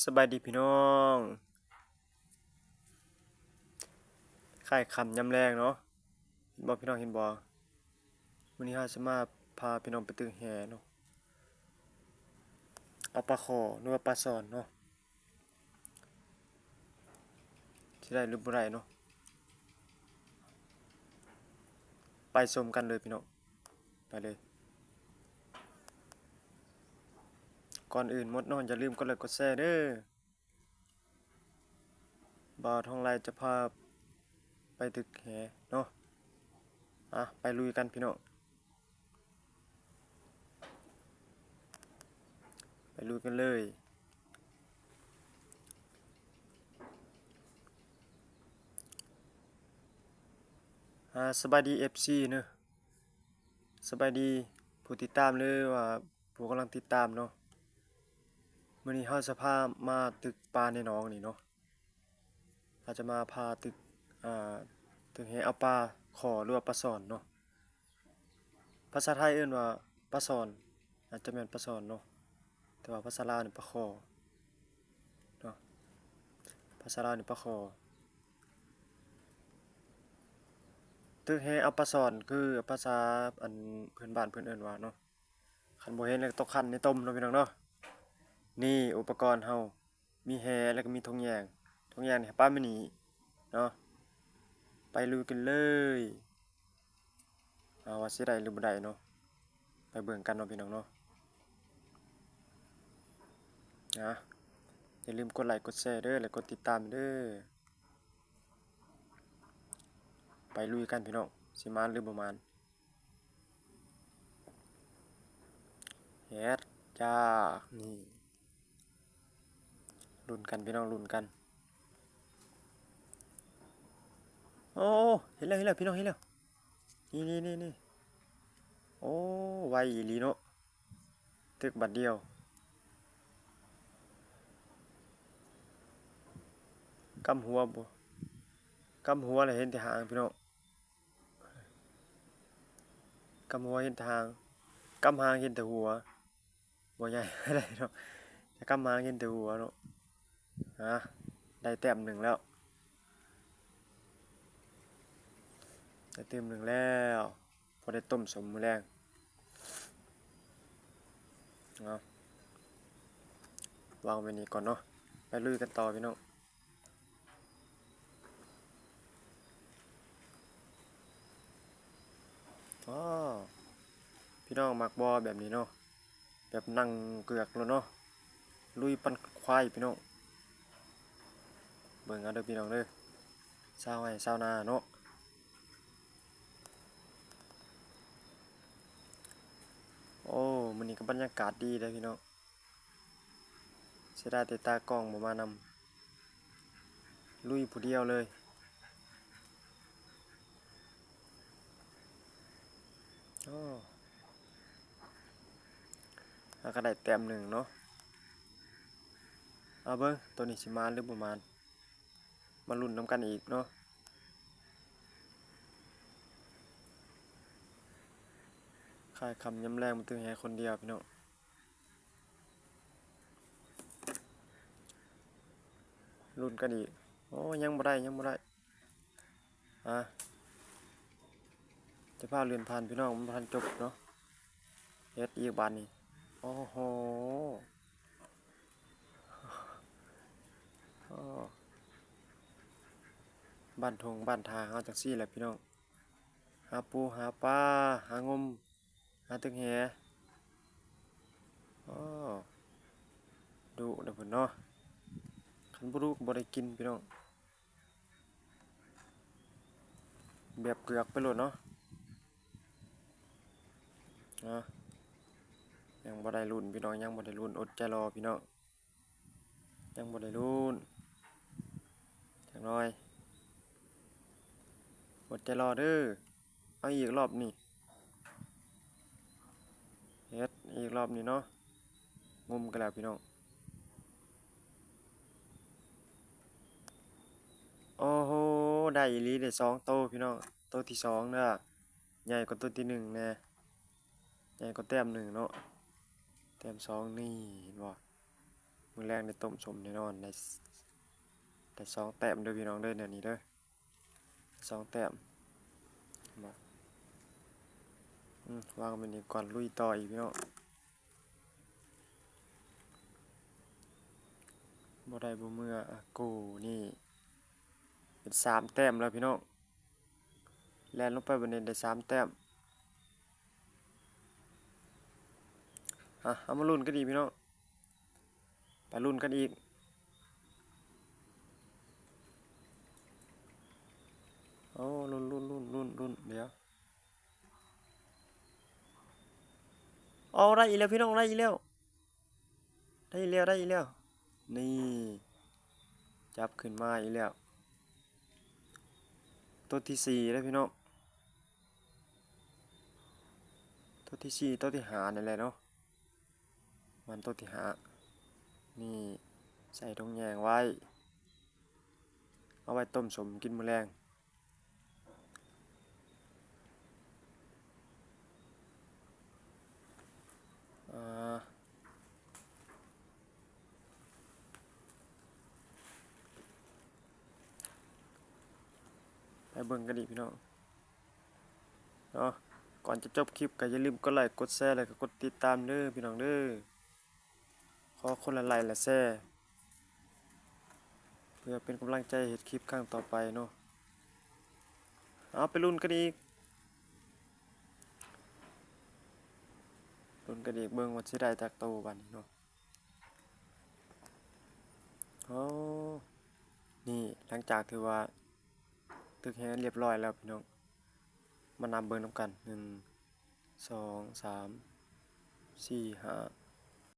ສະບາຍດີພີ່ນ້ອງ ຄ້າຍຄ່ຳຍາມແລງເນາະ ເຫັນບໍ່ພີ່ນ້ອງ ເຫັນບໍ່? ມື້ນີ້ເຮົາຈະມາພາພີ່ນ້ອງໄປຕຶກແຫເນາະ ເອົາປາຂໍ ຫຼືວ່າປາຊ່ອນເນາະ ຊິໄດ້ຫຼືບໍ່ໄດ້ເນາະ ໄປຊົມກັນເລີຍພີ່ນ້ອງ ໄປເລີຍ. ກ່ອນອື່ນໝົດເນາະ ຢ່າລືມກົດໄລກົດແຊເດີ ບ່າວທອງໄລຈະພາໄປຕຶກແຫເນາະ ອາ ໄປລຸຍກັນພີ່ນ້ອງ ໄປລຸຍກັນເລີຍ. ອາ ສະບາຍດີ ເອັຟຊີ ເນາະ ສະບາຍດີຜູ້ຕິດຕາມ ຫຼືວ່າຜູ້ກຳລັງຕິດຕາມເນາະ ມື້ນີ້ເຮົາຈະພາມາຕຶກປາໃນໜອງນີ້ເນາະ ເຮົາຈະມາພາຕຶກ ອາ ຕຶກແຫເອົາປາຂໍ ຫຼືວ່າປາຊ່ອນເນາະ ພາສາໄທເອີ້ນວ່າປາຊ່ອນ ອາດຈະແມ່ນປາຊ່ອນເນາະ ແຕ່ວ່າພາສາລາວນີ້ປາຂໍເນາະ ພາສາລາວນີ້ປາຂໍ ຕຶກແຫເອົາປາຊ່ອນ ຄືພາສາອັນເພື່ອນບ້ານເພິ່ນເອີ້ນວ່າເນາະ ຄັນບໍ່ເຫັນແລ້ວຕ້ອງຄັນໃນຕົ້ມເນາະພີ່ນ້ອງເນາະ ນີ້ອຸປະກອນເຮົາ ມີແຫ ແລ້ວກໍມີຖົງແຍງ ຖົງແຍງນີ້ປາມານີ້ເນາະ ໄປລຸຍກັນເລີຍ ເອົາວ່າຊິໄດ້ຫຼືບໍ່ໄດ້ເນາະ ໄປເບິ່ງກັນເນາະພີ່ນ້ອງເນາະ ອາ ຢ່າລືມກົດໄລກົດແຊເດີ ແລະກົດຕິດຕາມເດີ ໄປລຸຍກັນພີ່ນ້ອງ ຊິໝານຫຼືບໍ່ໝານ. ແຮດຈ້າ ນີ້ ລຸ້ນກັນພີ່ນ້ອງ ລຸ້ນກັນ ໂອ້ ເຫັນແລ້ວ ເຫັນແລ້ວພີ່ນ້ອງ ເຫັນແລ້ວ ນີ້ໆໆ ໂອ້ ໄວອີ່ຫຼີເນາະ ຕຶກບາດດຽວ ກຳຫົວບໍ່ ກຳຫົວແລ້ວເຫັນແຕ່ຫາງພີ່ນ້ອງ. ກຳຫົວເຫັນແຕ່ຫາງ ກຳຫາງເຫັນແຕ່ຫົວ ບໍ່ໃຫຍ່ປານໃດເນາະ ແຕ່ກຳຫາງເຫັນແຕ່ຫົວເນາະ ອາ ໄດ້ແຕ້ມໜຶ່ງແລ້ວ ໄດ້ແຕ້ມໜຶ່ງແລ້ວ ພໍໄດ້ຕົ້ມສົມມື້ແລງເນາະ ວາງໄວ້ນີ້ກ່ອນເນາະ ໄປລຸຍກັນຕໍ່ພີ່ນ້ອງ. ອໍ ພີ່ນ້ອງມັກບໍ່ແບບນີ້ເນາະ ແບບນັ່ງເກືອກໂລດເນາະ ລຸຍປັນຄວາຍພີ່ນ້ອງ ເບິ່ງເອົາເດີພີ່ນ້ອງເດີ ຊາວໄຮ່ຊາວນາເນາະ ໂອ້ ມື້ນີ້ກໍບັນຍາກາດດີເດ້ພີ່ນ້ອງ. ເສຍດາຍແຕ່ຕາກ້ອງບໍ່ມານຳ ລຸຍຜູ້ດຽວເລີຍ ໂອ້ ເຮົາກໍໄດ້ແຕ້ມໜຶ່ງເນາະ ເອົາເບິ່ງໂຕນີ້ຊິມານຫຼືບໍ່ມານ ມາລຸ້ນນຳກັນອີກເນາະ ຄ້າຍຄ່ຳຍາມແລງມາຕຶກແຫຄົນດຽວພີ່ນ້ອງ. ລຸ້ນກັນອີກ ໂອ້ ຍັງບໍ່ໄດ້ ຍັງບໍ່ໄດ້ ອາ ຈະພາເລື່ອນຜ່ານພີ່ນ້ອງ ມັນບໍ່ທັນຈົບເນາະ ເຮັດອີກບາດນີ້ ໂອ້ໂຫ ໂອ້ ບ້ານທົ່ງບ້ານທ່າເຮົາຈັ່ງຊີ້ແຫຼະພີ່ນ້ອງ ຫາປູຫາປາ ຫາງົມ ຫາຕຶກແຫ ໂອ້ ດຸເດ້ເພິ່ນເນາະ ຄັນບໍ່ດຸກໍບໍ່ໄດ້ກິນພີ່ນ້ອງ ແບບເກືອກໄປໂລດເນາະ ເນາະ ຍັງບໍ່ໄດ້ລຸ້ນພີ່ນ້ອງ ຍັງບໍ່ໄດ້ລຸ້ນ ອົດໃຈລໍພີ່ນ້ອງ. ຍັງບໍ່ໄດ້ລຸ້ນ ຈັກໜ້ອຍ ອົດໃຈລໍເດີ ເອົາອີກລອບນີ້ ເຮັດອີກລອບນີ້ເນາະ ງຸມກັນແລ້ວພີ່ນ້ອງ ໂອ້ໂຫ ໄດ້ອີ່ຫຼີ ໄດ້ສອງໂຕພີ່ນ້ອງ ໂຕທີສອງເດີ ໃຫຍ່ກວ່າໂຕທີໜຶ່ງແດ່ ໃຫຍ່ກວ່າແຕ້ມໜຶ່ງເນາະ ແຕ້ມສອງນີ້ ເຫັນບໍ່? ມື້ແລງໄດ້ຕົ້ມສົ້ມແນ່ນອນ ໄດ້ ໄດ້ສອງແຕ້ມເດີ້ພີ່ນ້ອງເດີ້ ແນວນີ້ເດີ້ ສອງແຕ້ມ ມາ ອືມ ວາງໄວ້ນີ້ກ່ອນ ລຸຍຕໍ່ອີກພີ່ນ້ອງ ບໍ່ໄດ້ບໍ່ເມືອ ອາ ໂກ ນີ້ ເປັນສາມແຕ້ມແລ້ວພີ່ນ້ອງ ແລ່ນລົງໄປບັດນີ້ໄດ້ສາມແຕ້ມ ອາ ເຮົາມາລຸ້ນກັນອີກພີ່ນ້ອງ ໄປລຸ້ນກັນອີກ ໂອ້ ລຸ້ນໆໆໆ ດຽວ ເອົາ ໄດ້ອີກແລ້ວພີ່ນ້ອງ ໄດ້ອີກແລ້ວ ໄດ້ອີກແລ້ວ ໄດ້ອີກແລ້ວ ນີ້ ຈັບຂຶ້ນມາອີກແລ້ວ ໂຕທີສີ່ເດີ້ພີ່ນ້ອງ ໂຕທີສີ່ ໂຕທີຫ້ານີ້ແຫຼະເນາະ ມັນໂຕທີຫ້າ ນີ້ ໃສ່ຖົງແຍງໄວ້ ເອົາໄວ້ຕົ້ມສົ້ມກິນມື້ແລງ ອາ ໄປເບິ່ງກັນອີກພີ່ນ້ອງເນາະ ກ່ອນຈະຈົບຄລິບກໍຢ່າລືມກົດໄລ ກົດແຊ ແລະກໍກົດຕິດຕາມເດີ້ພີ່ນ້ອງເດີ້ ຂໍຄົນລະໄລກ໌ລະແຊ ເພື່ອເປັນກຳລັງໃຈເຮັດຄລິບຄັ້ງຕໍ່ໄປເນາະ ເອົາ ໄປລຸ້ນກັນອີກ ລຸ້ນກັນອີກ ເບິ່ງວ່າຊິໄດ້ຈັກໂຕບາດນີ້ເນາະ ໂອ້ ນີ້ ຫຼັງຈາກທີ່ວ່າຕຶກແຮງຮຽບຮ້ອຍແລ້ວພີ່ນ້ອງ ມານັບເບິ່ງນຳກັນ ໜຶ່ງ ສອງ ສາມ ສີ່ ຫ້າ